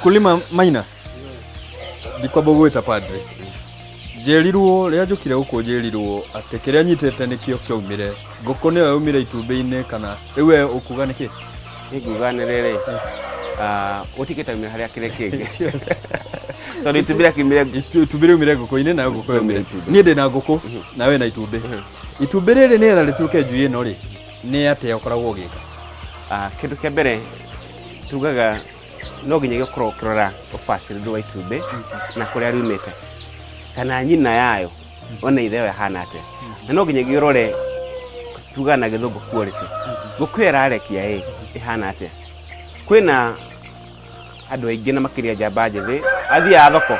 Mkulima Maina, ndikwamba gwĩta padre. Njĩrirwo rĩrĩa njũkire gũkũ, njĩrirwo atĩ kĩrĩa nyitĩte nĩkĩo kĩaumire. Ngũkũ nĩyo yaumire itumbĩ-inĩ kana rĩu we ũkuga nĩkĩ? Nĩ nguga nĩ rĩrĩ, gũtirĩ kĩtaumire harĩa kĩrĩa kĩngĩ, tondũ itumbĩ rĩakiumire. Itumbĩ rĩaumire ngũkũ-inĩ nayo ngũkũ yaumire. Itumbĩ. Niĩ ndĩ na ngũkũ na we na itumbĩ. Itumbĩ rĩrĩ nĩgetha rĩtuĩke njui ĩno rĩ, nĩ atĩa ũkoragwo ũgĩka? Kĩndũ kĩa mbere tugaga no nginya gĩkorwo ũkĩrora ũbacĩrĩru wa itumbĩ na kũrĩa riumĩte, kana nyina yayo ona ithe yayo ĩhana atĩa, na no nginya gĩrore, tugaga na Gĩthũngũ quality, ngũkũ ĩyo ĩrarekia ĩ ĩhana atĩa. Kwĩna andũ aingĩ na makĩria njamba njĩthĩ, athiaga thoko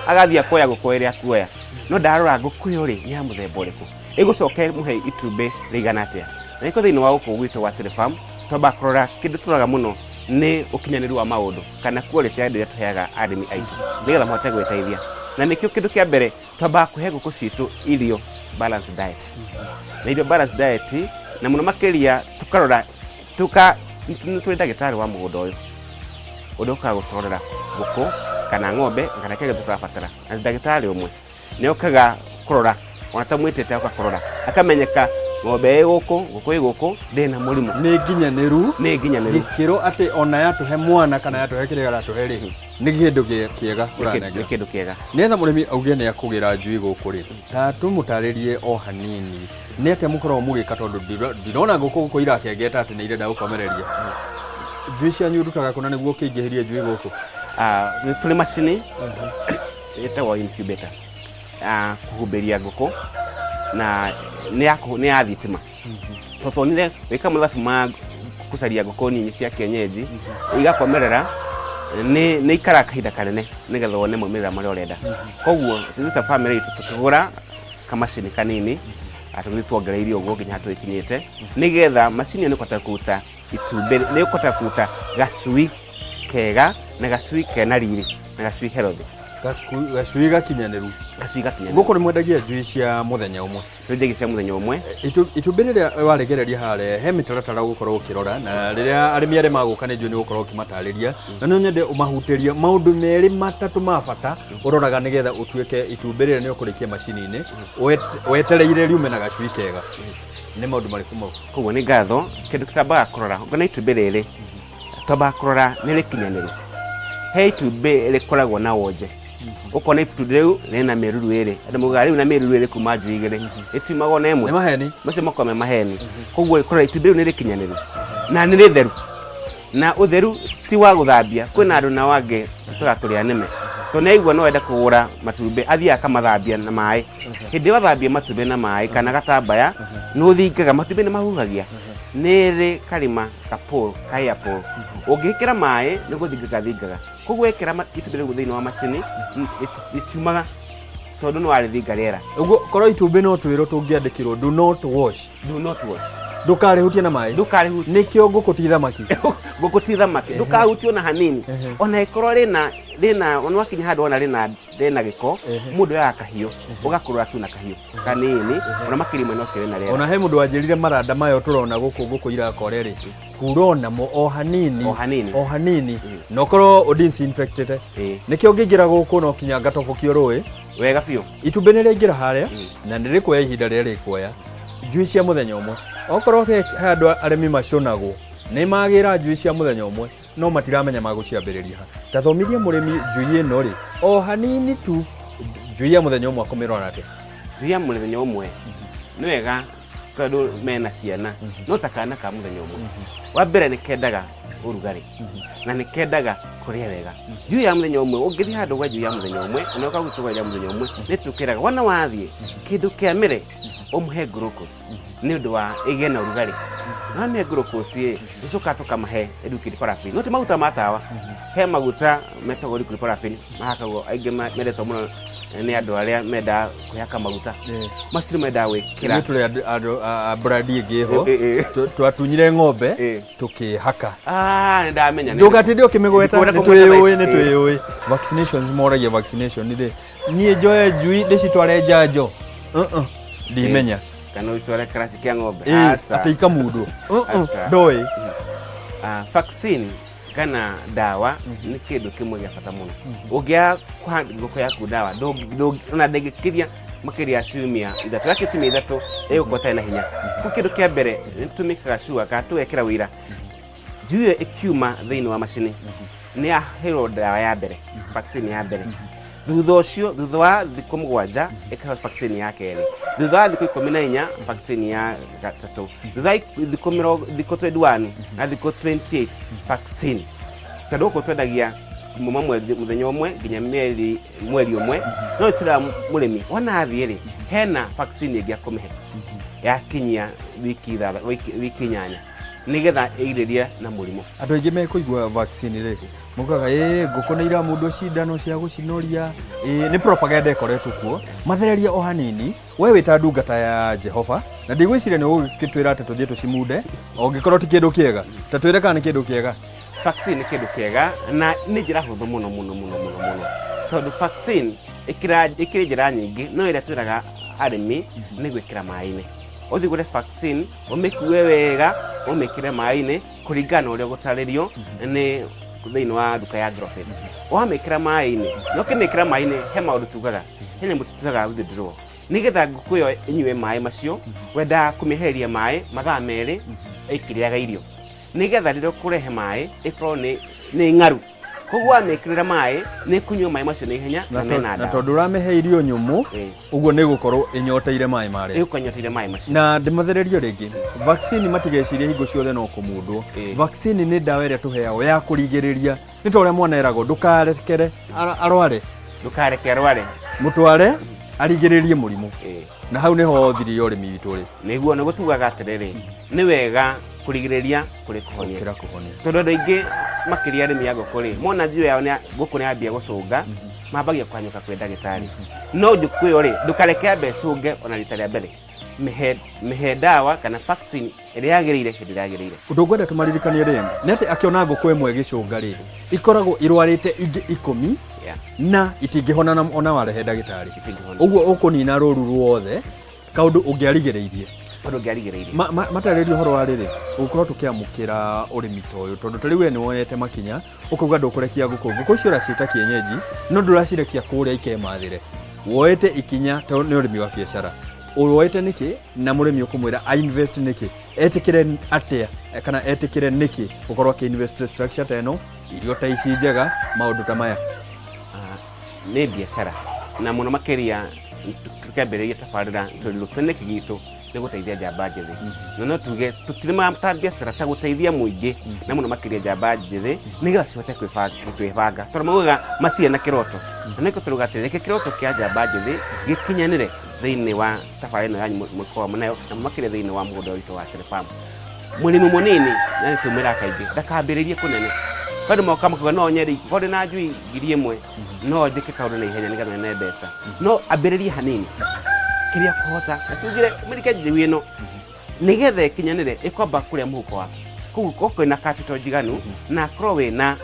agathiĩ akoya ngũkũ ĩrĩa akuoya, no ndarora ngũkũ ĩyo rĩ, nĩ ya mũthemba ũrĩkũ, ĩgũcoka ĩmũhe itumbĩ rĩigana atĩa. Na nĩkĩo thĩinĩ wa gũkũ gwitũ gwa Telefarm twambaga kũrora, kĩndũ tũroraga mũno nĩ ũkinyanĩru wa maũndũ kana quality ya indo iria tũheaga arĩmi aitũ nĩgetha mahote gwĩteithia. Na nĩkĩo kĩndũ kĩa mbere twambaga kũhe ngũkũ citũ irio balanced diet, na irio balanced diet, na mũno makĩria tũkarora tuka nĩ tũrĩ ndagĩtarĩ wa mũgũnda ũyũ ũrĩa ũkaga gũtũrorera ngũkũ kana ng'ombe kana kĩrĩa gĩothe tũrabatara. Na ndagĩtarĩ ũmwe nĩ okaga kũrora, ona tamwĩtĩte oka kũrora, akamenyeka ng'ombe ĩ gũkũ, ngũkũ ĩ gũkũ ndĩrĩ na mũrimũ. Nĩ nginyanĩru. Nĩ nginyanĩru. Gĩkĩro atĩ ona yatũhe mwana kana yatũhe kĩrĩa aratũhe rĩ, nĩ kĩndũ kĩega. Nĩ ũranengera. Kĩndũ kĩega. Nĩgetha mũrĩmi auge nĩ akũgĩra njui gũkũ rĩ, ta tũmũtarĩrie o hanini nĩ atĩa mũkoragwo mũgĩka, tondũ ndirona ngũkũ gũkũ irakengeta atĩ nĩ irenda gũkomereria. Njui cianyu ũrutaga kũ na nĩguo ũkĩingĩhĩrie njui gũkũ? Nĩ tũrĩ macini ĩtagwo incubator ya kũhumbĩria ngũkũ, na nĩ ya thitima, tondũ tuonire gwĩka mathabu ma gũcaria ngũkũ nini cia kienyeji igakomerera nĩ ikaraga kahinda kanene nĩgetha wone maumĩrĩra marĩa ũrenda. Koguo ithuĩ ta bamĩrĩ itũ tũkĩgũra kamacini kanini, tũgĩthiĩ tuongereire ũguo nginya haha tũgĩkinyĩte, nĩgetha macini ĩyo nĩ ĩkũhota kũruta itumbĩ, nĩ ĩkũhota kũruta gacui kega na gacui kena riri na gacui healthy. Gacui gakinyanĩru. Gacui gakinyanĩru. Gũkũ nĩ mwendagia njui cia mũthenya ũmwe? Twendagia cia mũthenya ũmwe. Itumbĩ rĩrĩa warekereria harĩa he mĩtaratara ũgũkorwo ũkĩrora, na rĩrĩa arĩmi arĩa magũka nĩ njũĩ nĩ ũgũkorwo ũkĩmatarĩria, na no nyende ũmahutĩrie maũndũ merĩ matatũ ma bata ũroraga nĩgetha ũtuĩke itumbĩ rĩrĩa nĩ ũkũrĩkia macini-inĩ wetereire riume na gacui kega. Nĩ maũndũ marĩkũ mau? Koguo nĩ ngatho. Kĩndũ twambaga kũrora ngona itumbĩ rĩrĩ, twambaga kũrora nĩ rĩkinyanĩru. He itumbĩ rĩkoragwo na wonje, ũkona itumbĩ rĩu rĩna mĩruru ĩrĩ. Andũ maugaga rĩu na mĩruru ĩrĩ kuma njui igĩrĩ, rĩtiumagwo na ĩmwe. Nĩ maheni. Macio makoragwo me maheni. Koguo kũrora itumbĩ rĩu nĩ rĩkinyanĩru na nĩ rĩtheru, na ũtheru ti wa gũthambia. Kwĩna andũ nao angĩ tũtaga tũrĩa nĩme, tondũ nĩ aigua no ende kũgũra matumbĩ, athiaga akamathambia na maĩ. Hĩndĩ ĩyo athambia matumbĩ na maĩ kana gatambaya, nĩ ũthingaga matumbĩ, nĩ mahuhagia, nĩ ĩrĩ karima ka pore, ka air pore. Ũngĩkĩra maĩ nĩ gũthingaga thingaga. Koguo wekĩra itumbĩ rĩu thĩinĩ wa macini rĩtiumaga, tondũ nĩ warĩthinga rĩera. Ũguo korwo itumbĩ no twĩrwo tũngĩandĩkĩrwo "do not wash". Do not wash. Ndũkarĩhutie na maĩ. Ndũkarĩhutie. Nĩkĩo ngũkũ ti thamaki. Ngũkũ ti thamaki, ndũkahutie ona hanini. Ona ĩkorwo rĩna ona wakinya handũ ona rĩna gĩko, mũndũ oyaga kahiũ ũgakũrũra tu na kahiũ kanini, ona makĩria mwena ũcio rĩna rĩera. Ona he mũndũ wanjĩrire maranda mayo tũrona gũkũ ngũkũ irakore rĩ, hura namo o hanini. O hanini. O hanini, na ũkorwo ũdisinfectĩte. Nĩkĩo ngĩingĩra gũkũ no kinya ngatobokio rũĩ. Wega biũ. Itumbĩ nĩ rĩaingĩra harĩa na nĩ rĩkuoya ihinda rĩrĩa rĩkuoya. Njui cia mũthenya ũmwe, okorwo he andũ arĩmi macũnagwo nĩ magĩra njui cia mũthenya ũmwe, no matiramenya magũciambĩrĩria ha. Ta thomithia mũrĩmi njui ĩno rĩ, o hanini tu, njui ya mũthenya ũmwe akũmĩrora atĩa? Njui ya mũthenya ũmwe nĩ wega tondũ mena ciana, no ta kana ka mũthenya ũmwe, wa mbere nĩ kendaga ũrugarĩ na nĩ kendaga kũrĩa wega. Njui ya mũthenya ũmwe, ũngĩthiĩ handũ gwa njui ya mũthenya ũmwe, ona ũkagũtũgwa ya mũthenya ũmwe, nĩ tũkĩraga wona wathiĩ kĩndũ kĩa mbere ũmũhe glucose nĩ ũndũ wa ĩgĩe na ũrugarĩ. Na wamĩhe glucose ĩ, tũcokaga tũkamahe liquid paraffin, no ti maguta ma tawa. He maguta metagwo liquid paraffin mahakagwo, aingĩ mendetwo mũno nĩ andũ arĩa mendaga kwĩhaka maguta. Macio nĩ mendaga gwĩkĩra. Ithuĩ tũrĩ andũ a brand ĩngĩ ho. Ĩ. Twatunyire ng'ombe tũkĩhaka. Ah, nĩ ndamenya. Ndũgatinde ũkĩmĩgweta. Ndikwenda Nĩ kũmweta thaa twĩyũĩ ici. nĩ twĩyũĩ. Vaccinations, moragia vaccination rĩ, niĩ njoe njui ndĩcitware njanjo? Ndimenya. Kana ũtware karaci kĩa ng'ombe? Ĩ, Aca. atĩ ikamundwo? Aca. Ndoĩ. Ah, vaccine Kana ndawa nĩ kĩndũ kĩmwe gĩa bata mũno. Ũngĩaga kũha ngũkũ yaku ndawa, ona ndĩngĩkiria makĩria ya ciumia 3. Yakinya ciumia 3 ĩgũkorwo ĩtarĩ na hinya. Kũu kĩndũ kĩa mbere nĩ tũmĩkaga sure kana tũgekĩra ũira njui ĩyo ĩkiuma thĩinĩ wa macini nĩ yaheirwo ndawa ya mbere, vaccine ya mbere. Thutha ũcio, thutha wa thikũ 7, ĩkaheo vaccine ya kerĩ. Thutha wa thikũ 14, vaccine ya gatatũ. Thutha wa thikũ 21 na thikũ 28 vaccine. Tondũ gũkũ twendagia kuma mũthenya ũmwe nginya mweri ũmwe, no nĩtwĩraga mũrĩmi wona athiĩ rĩ, hena vaccine ĩngĩ akũmĩhe yakinyia wiki 8, nĩgetha ĩgirĩrĩrie na mũrimũ. Andũ aingĩ mekũigua vaccine rĩ, maugaga ĩ ngũkũ nĩ iramundwo cindano cia gũcinoria, ĩ nĩ propaganda ĩkoretwo kuo. Mathererie o hanini, we wĩ ta ndungata ya Jehova, na ndigwĩciria nĩ ũgũgĩtwĩra atĩ tũthiĩ tũcimunde, ũngĩkorwo ti kĩndũ kĩega. Ta twĩre kana nĩ kĩndũ kĩega. Vaccine nĩ kĩndũ kĩega na nĩ njĩra hũthũ mũno mũno mũno mũno mũno, tondũ vaccine ĩkĩrĩ njĩra nyingĩ, no ĩrĩa twĩraga arĩmi nĩ gwĩkĩra maĩ-inĩ. Ũthiĩ ũgũre vaccine, ũmĩkue wega, ũmĩkĩre maĩ-inĩ kũringana na ũrĩa ũgũtarĩrio nĩ thĩinĩ wa nduka ya Agrovet. Wamĩkĩra maĩ-inĩ, na ũkĩmĩkĩra maĩ-inĩ he maũndũ tugaga, he nyamũ tũtaga withdraw, nĩgetha ngũkũ ĩyo ĩnyue maĩ macio. Wendaga kũmĩeheria maĩ mathaa 2 ĩkĩrĩaga irio, nĩgetha rĩrĩa ũkũrehe maĩ ĩkorwo nĩ ng'aru. Koguo wamĩkĩrĩra maĩ nĩ kũnyua maĩ macio na ihenya na mena na ndawa. Tondũ ũramĩhe irio nyũmũ, ũguo nĩ gũkorwo ĩnyoteire maĩ marĩa. Ĩgũkorwo ĩnyoteire maĩ macio. Na ndĩmathererio rĩngĩ, vaccine matigecirie hingo ciothe no kũmundwo. Vaccine nĩ ndawa ĩrĩa tũheagwo ya kũrigĩrĩria, nĩ ta ũrĩa mwana eragwo ndũkarekere arware. Ndũkareke arware. Mũtware arigĩrĩrie mũrimũ. Na hau nĩho thiri ya ũrĩmi witũ rĩ. Nĩguo nĩguo tugaga atĩrĩrĩ, nĩ wega kũrigĩrĩria kũrĩ kũhonia. Gũkĩra kũhonia. Tondũ andũ aingĩ makĩria arĩmi a ngũkũ rĩ, mona njui yao ngũkũ nĩ yambia gũcũnga, mambagia kũhanyũka kwĩ ndagĩtarĩ. No njũkũ ĩyo rĩ, ndũkareke yambe ĩcũnge ona rita rĩa mbere. Mĩhe ndawa kana vaccine ĩrĩa yagĩrĩire hĩndĩ ĩrĩa yagĩrĩire. Ũndũ ngwenda tũmaririkanie rĩ, nĩ atĩ akĩona ngũkũ ĩmwe ĩgĩcũnga rĩ, ikoragwo irwarĩte ingĩ 10 na itingĩhona ona warehe ndagĩtarĩ. Itingĩhona. Ũguo ũkũnina rũru ruothe, kaũndũ ũngĩarigĩrĩirie. Kaũndũ ũngĩarigĩrĩirie. Matarĩrie ũhoro wa rĩrĩ, gũkorwo tũkĩamũkĩra ũrĩmi ta ũyũ, tondũ ta rĩu we nĩ wonete makinya, ũkauga ndũkũrekia ngũkũ. Ngũkũ icio ũraciĩta kienyeji, no ndũracirekia kũrĩa ikemathĩre. Woete ikinya tondũ nĩ ũrĩmi wa biacara. Woete nĩkĩ, na mũrĩmi ũkũmwĩra a invest nĩkĩ? Etĩkĩre atĩa kana etĩkĩre nĩkĩ gũkorwo akĩ invest structure ta ĩno, irio ta ici njega, maũndũ ta maya? Nĩ biacara, na mũno makĩria tũkĩambĩrĩria tabarĩra tondũ kĩoneki gitũ nĩ gũteithia njamba njĩthĩ, na no tuge tũtirĩmaga ta biacara, ta gũteithia mũingĩ na mũno makĩria njamba njĩthĩ, nĩgetha cihote kwĩbanga, tondũ maugaga matirĩ na kĩroto, na nĩkĩo tũrauga atĩ reke kĩroto kĩa njamba njĩthĩ gĩkinyanĩre thĩinĩ wa tabarĩra ĩno yanyu mũkoragwo nayo, na makĩria thĩinĩ wa mũgũnda witũ wa Terre Farm. Mũrĩmi mũnini, na nĩ tũmwĩraga kaingĩ, ndakambĩrĩrie kũnene. Kwĩ andũ mokaga makauga no nyende korwo ndĩna njui 1000 no njĩke kaũndũ na ihenya nĩgetha nyone mbeca. No ambĩrĩrie hanini kĩrĩa kũhota, na tugire mĩrike njui ĩno nĩgetha ĩkinyanĩre ĩkwamba kũrĩa mũhuko waku. Koguo korwo kwĩna capital njiganu na korwo wĩna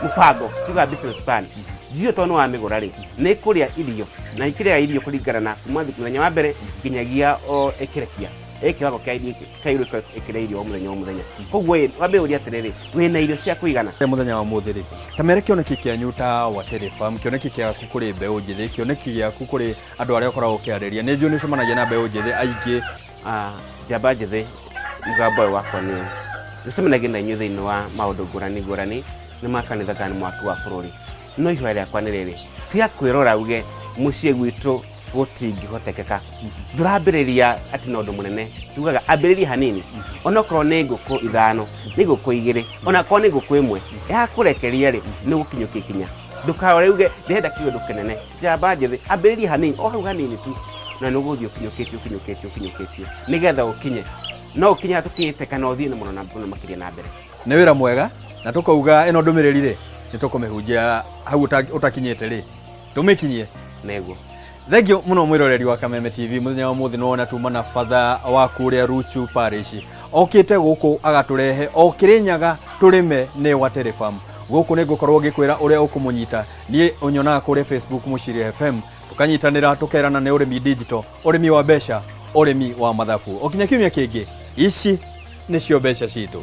mũbango, tugaga business plan, njui ĩyo tondũ nĩ wamĩgũra rĩ, nĩ ĩkũrĩa irio na ĩkĩrĩaga irio kũringana na kuma mũthenya wa mbere nginyagia o ĩkĩrekia ĩ kĩwango kĩa irio kĩa irio ĩkĩrĩa irio o mũthenya o mũthenya. Koguo ĩ wambe ũrie atĩrĩrĩ, wĩna irio cia kũigana? Mũthenya wa ũmũthĩ rĩ, ta mere kĩoneki kĩanyu ta Watere Farm, kĩoneki gĩaku kũrĩ mbeũ njĩthĩ, kĩoneki gĩaku kũrĩ andũ arĩa ũkoragwo ũkĩarĩria. Nĩ njũĩ nĩ ũcemanagia na mbeũ njĩthĩ aingĩ. Njamba njĩthĩ, mũgambo ũyũ wakwa nĩ nĩcemanagia na inyuĩ thĩinĩ wa maũndũ ngũrani ngũrani, nĩ ma kanitha kana nĩ mwaki wa bũrũri, no ihoya rĩakwa nĩ rĩrĩ, tiga kwĩrora uge mũciĩ gwitũ gũtingĩhotekeka. Ndũrambĩrĩria atĩ na ũndũ mũnene, tugaga ambĩrĩria hanini, onokorwo nĩ ngũkũ 5, nĩ ngũkũ 2, onakorwo nĩ ngũkũ 1 yakũrekeria rĩ, nĩ ũgũkinyũkia ikinya. Ndũkarore uge ndĩrenda kĩũndũ kĩnene. Njamba njĩthĩ, ambĩrĩria hanini, o hau hanini tu, na nĩ ũgũthiĩ ũkinyũkĩtie, ũkinyũkĩtie, ũkinyũkĩtie, nĩgetha ũkinye, no ũkinye harĩa tũkinyĩte kana ũthiĩ na mũno na mũno makĩria na mbere. Nĩ wĩra mwega, na tũkauga ĩno ndũmĩrĩri rĩ, nĩ tũkũmĩhunjia hau ũtakinyĩte rĩ, tũmĩkinyie. Nĩguo. Thengiũ mũno mwĩroreri wa Kameme TV, mũthenya wa ũmũthĩ nĩwona tuma na batha wa kũrĩa Ruchu Parish. Okĩte gũkũ agatũrehe o Kĩrĩnyaga tũrĩme nĩ Watere Farm. Gũkũ nĩ ngũkorwo ngĩkwĩra ũrĩa ũkũmũnyita. Niĩ ũnyonaga kũrĩa Facebook Mũciria FM, tũkanyitanĩra tũkerana nĩ ũrĩmi digital, ũrĩmi wa mbeca, ũrĩmi wa mathabu. O kinya kiumia kĩngĩ, ici nĩcio mbeca citũ.